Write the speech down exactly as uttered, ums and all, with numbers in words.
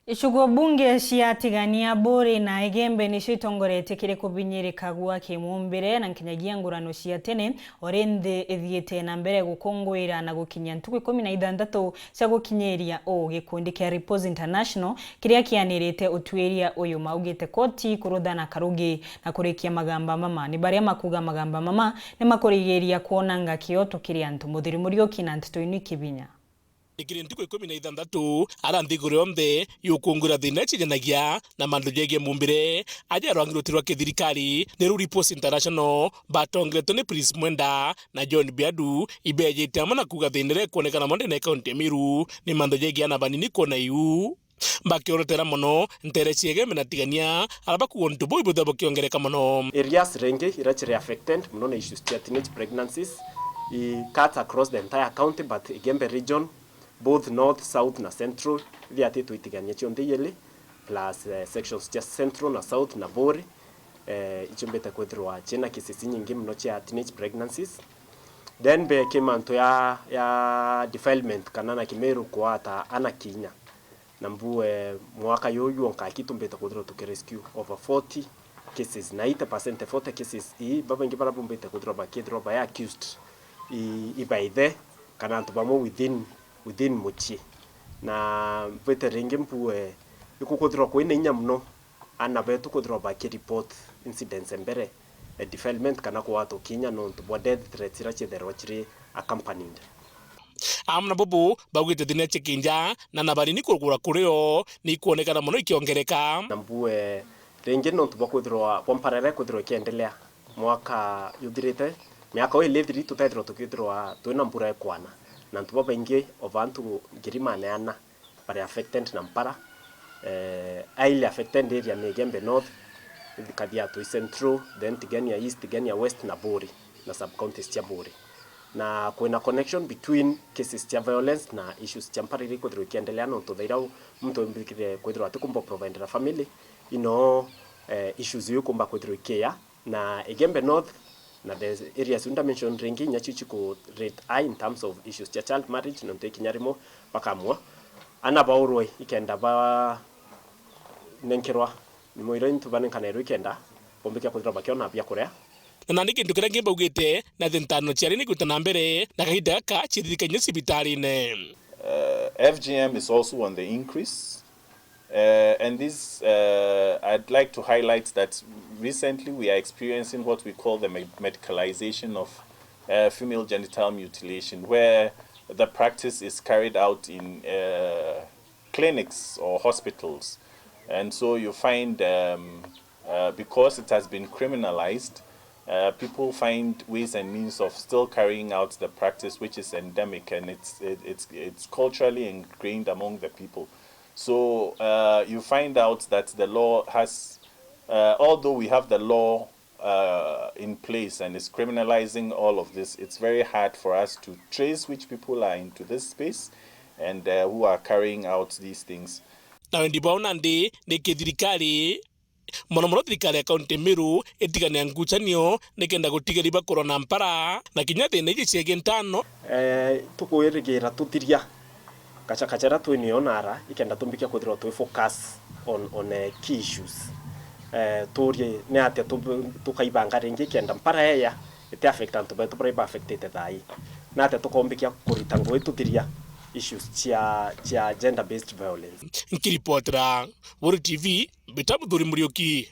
Icigo bunge cia Tigania, Buuri na Igembe nicio itongoretie kiri kubinyirika gwa kimumbire na nkinyagia ngurano cia tene, o ri nthi ithiite na mbere gukunguira na gukinyia ntuku ikumi na ithanthatu cia gukinyiria uu. Gikundi kia Reports International kiria kianirite utuiria uyu maugite koti kuruthana karugi na kurikia magamba mama ni baria makuga magamba mama ni makurigiria kwonanga kioto kiri antu. Muthiri Muriuki na nteto inu ikibinya. Ikiri ntuku ikumi na ithanthatu, ara nthiguru yonthe yukungwira thina icijanagia na mantu jegie mumbire, aja rwangi ruti rwa kithirikari, niru Reports International, batongeretwe ni Prince Mwenda na John Biadu, ibejite amwe na kuuga thina iria ikwonekana mono ndene ya kaunti ya Meru ni mantu jegie ana banini kwona iu. Bakioretera mono ntere cia Igembe na Tigania, ara bakuuga untu buu ibuthe bukiongereka mono. Areas ringi iria ciri affected mono na issues cia teenage pregnancies, i cut across the entire county, but Igembe region, both north, south na central, ithiatitwe itigania cionthe ieli, plus, eh, sections cia central na south na Buuri, eh, ichumbite kwithirwa ciina cases inyingi mono cia teenage pregnancies. Then be ki mantu ya, ya defilement kana na Kimiru kuata ana kinya. Na mbu, eh, mwaka yuyu wonka aki tumbite kwithirwa tukirescue over forty cases, na eighty percent forty cases ii, babaingi bara bumbite kwithirwa bakithirwa bai accused i, i baithe kana antu bamwe within, within mucii. Na mbite ringi mbu, eh, ikukwithirwa kwina inya mono ana betu kwithirwa bakireport incidents mbere, eh, defilement kana kugwatwa kinya nontu bwa death threats iria ciithairwa ciri accompanied. Amwe na bubu baugite thina cia kinja na na banini kurugura kurio ni ikwonekana mono ikiongereka. Na mbu, eh, ringi nontu bwa kwithirwa, bwa mpara iria ikwithirwa ikiendelea mwaka juthirite, miaka uu ili ithiri tutethirwa tukithirwa twina mbura ikwana, na antu babaingi of antu ngiri maana ana bari affected na mpara. Eh, highly affected area ni Igembe North, Kathia Tui Central, then Tigania East, Tigania West na Buuri, na sub counties cia Buuri. Na kwina connection between cases cia violence na issues cia mpara iria ikwithirwa ikiendelea, nontu thaira muntu embikire kwithirwa atikumba providera family, ino, eh, issues iu ikumba kwithirwa ikiya. Na Igembe North, na the areas iu ndamention ringi, inya ciu ciku rate high in terms of issues cia child marriage, nontu ikinya rimwe bakamua ana baurwe ikenda banenkerwa nyimo iria into banenkanerwe ikenda bombika kwithirwa bakiona bia kuria. Na nandi kintu kiria kingi baugite, na thintano ciari ni kwita na mbere, na kahinda gaka ciririkanyue cibitarine. Uh, F G M is also on the increase. Uh, and this, uh, I'd like to highlight that recently we are experiencing what we call the me-, medicalization of, uh, female genital mutilation, where the practice is carried out in, uh, clinics or hospitals. And so you find, um, uh, because it has been criminalized, uh, people find ways and means of still carrying out the practice, which is endemic, and it's, it, it's, it's culturally ingrained among the people. So, uh, you find out that the law has, uh, although we have the law, uh, in place and is criminalizing all of this, it's very hard for us to trace which people are into this space and, uh, who are carrying out these things. Na wendi bwao nandi ni kithirikari, mono mono thirikari ya kaunti Meru itigane na ngucanio nikenda gutiga riba kurona mpara na kinya thina iji ciegi ntano. Eh, tukwirigira tuthiria kacha kacha iria twinio nara ikenda tumbikia kwithirwa twi focus on, on, eh, key issues. Eh, turie ni atia tu-, tukaibanga ringi kenda mpara eya iti affect antu betu baria iba affectite thaa ii. Ni atia tukombikia kurita ngugi tuthiria issues cia, cia gender based violence. Nkiripotera Buuri T V, mbita Muthuri Muriuki.